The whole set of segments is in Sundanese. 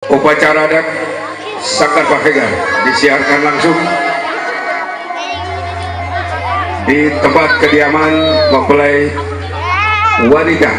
Upacara adat Sanggar Pahegan disiarkan langsung di tempat kediaman mempelai wanita.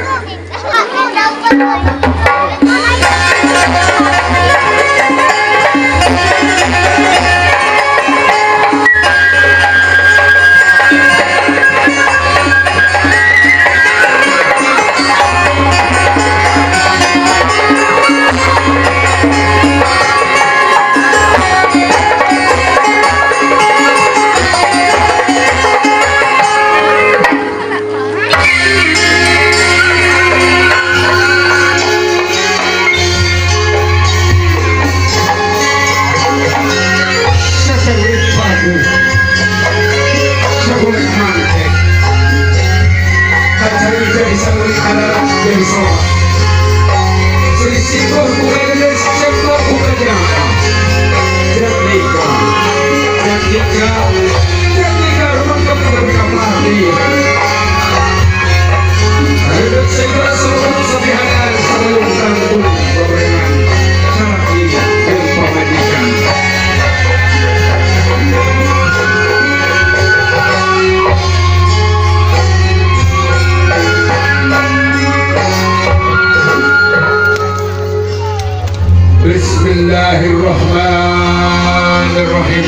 Bismillahirrahmanirrahim.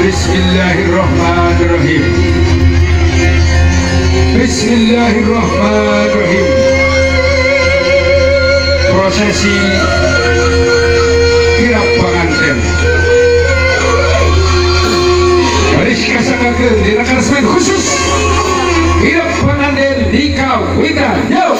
Bismillahirrahmanirrahim. Bismillahirrahmanirrahim. Prosesi kirap panganten. Baris kasanggakeun dina karesmen khusus kirap panganten di kawitan. Yo.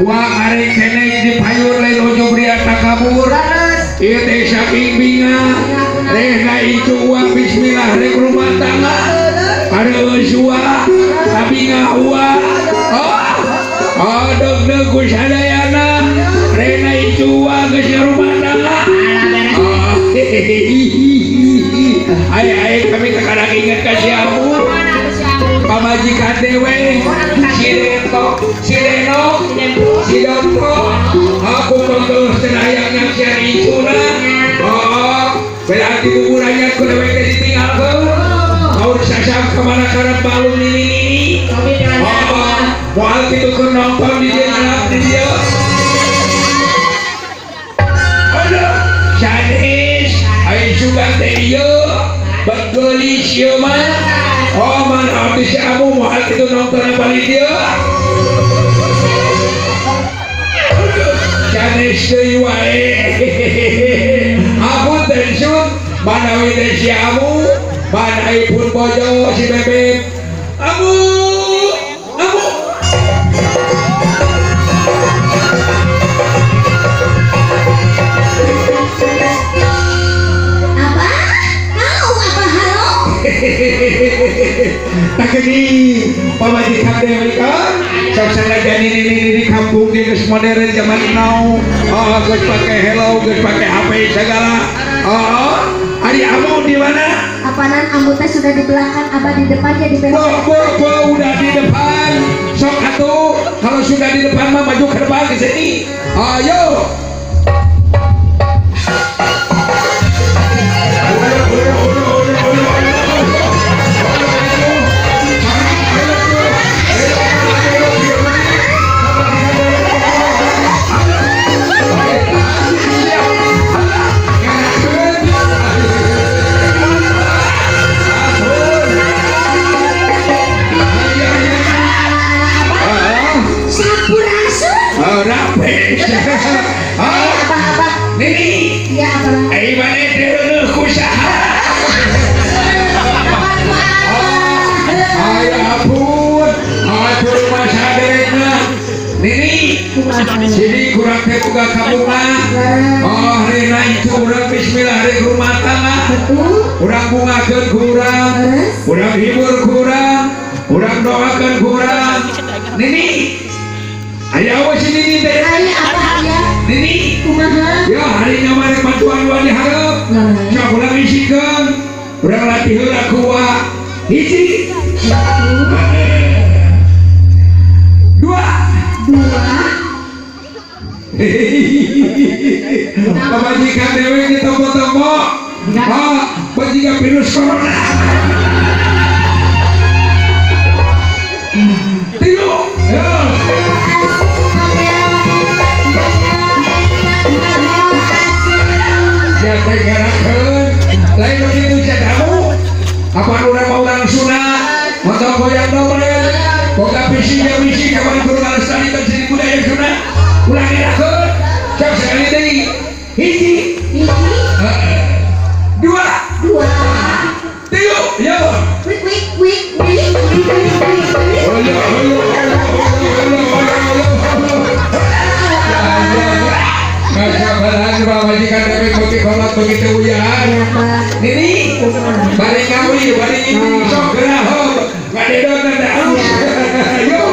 Wa arek kenek di payun lain ojo bria takabur. Leres. Ieu teh saking binga. Rehna incu wa bismillah rek rumah tangga. Aduh wa kabinga wa. Oh. Oh deg-deg ku sadayana. Rehna incu wa geus rumah tangga. Alah beres. Oh. Ay ay kami kakadang inget ka si Amu. Mana tuh si Amu? Pamajikan dewe si Dento, si Deno, si Donto, aku kontol senayang nyaksian incuna. Oh, berarti buburannya ku dewe teh ditinggalkeun. Mau sasam kemana karep malum nini nini. Oh, moal kitu keur nonton di dieu ngalap di dieu. Aduh, sanes, ai sugan teh ieu, begeulis ieu mah. Oh, mana abdi si Amu moal kitu nonton apa di dieu. Sanes deui wae. Apunten sun, manawi teh si Amu, manawi pun bojo si Bebek. Amu, Amu. Apa? Mau apa halo? Tak gini, pamajikan dewe kan? Sok sanajan ini di kampung ge geus modern zaman now. Oh, geus pake hello, geus pake HP segala. Oh, ari Amu di mana? Apanan Amu teh sudah di belakang, Abah di depan jadi Bo, belok. bo, bo, udah di depan. Sok atuh, kalau sudah di depan mah maju ke depan ke sini. Ayo. Sampurasun. Abah, abah. Nini, Iya, abah. ai maneh teh reuneuh ku saha? Abah ku abah. Ay ampun, atur masa derekna. Nini, jadi kurang teh boga kabunga. Oh, rena itu urang bismillah rek rumah tangga. Betul. Urang bungakeun ku urang, urang hibur ku urang, urang doakeun ku urang. Nini, aya apa si Nini teh? Aya abah aya. Nini, Kumaha? ya hari nama rek bantuan wa dihareup. Sok urang isikeun, urang latih heula ku wa. Hiji, dua. Dua. Pamajikan dewe di tombo-tombo. Ah, penjiga virus corona. Tilu. Ya. Sia teh ngerakeun. Lain begitu sia kamu. Apa urang mau urang sunat? Motor goyang dompet. Boga visi ya misi kawan kudu ngalestarikan seni budaya sunat. Ulah ngerakeun. Sok sekali deui. Hiji, Hiji, dua, dua. tilu. Yo. Wik wik wik wik wik wik wik wik. Oyo, oyo, oyo, oyo, oyo, oyo. Kasabaran pamajikan dewe kopi kolot begitu uyahan. Nini, bari ngawi, bari ngimpi, sok gerah hop. Ngadedon teh halus. Yo.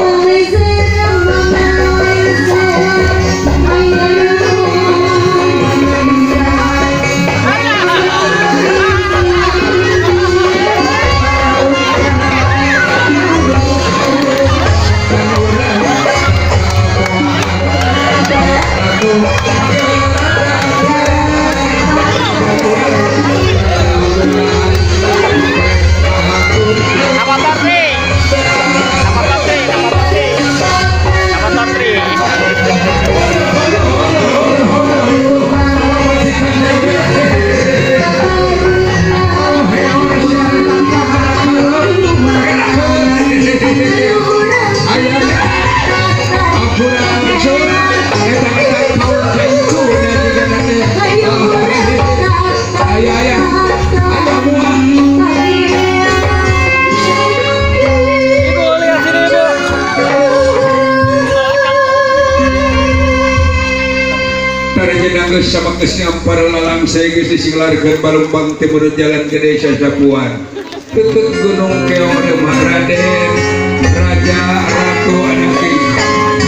geus sabageus nyampar lalangse geus disinglarkeun balumbang timur jalan ke desa Sapuan. Tutut Gunung Keong Remah Raden Raja Ratu Anaki.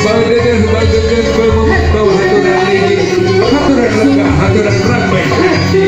Bageugeun bageugeun bau haturan ligi, haturan lega, haturan ramai hati.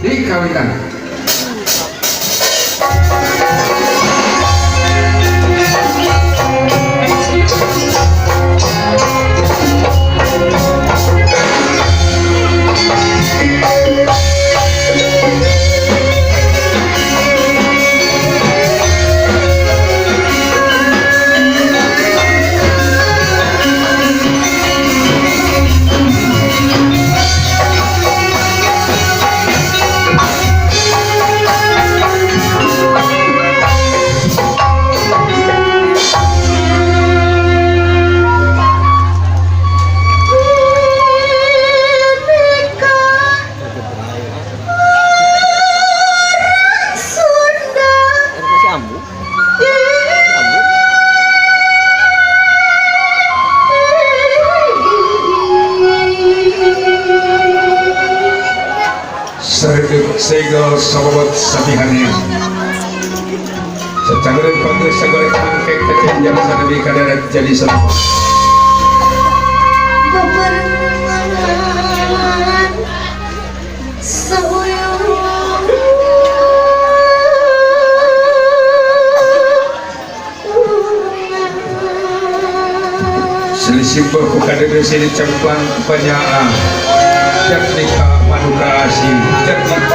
Di kawitan. Segel sababot sabihane secanggeun panggil sagoreng mangkek kecenjang sanebi kadarat jadi sababot beberengan seuyung selisih ku kadege sini cemplang penyaa jatnika manuka asih jatnika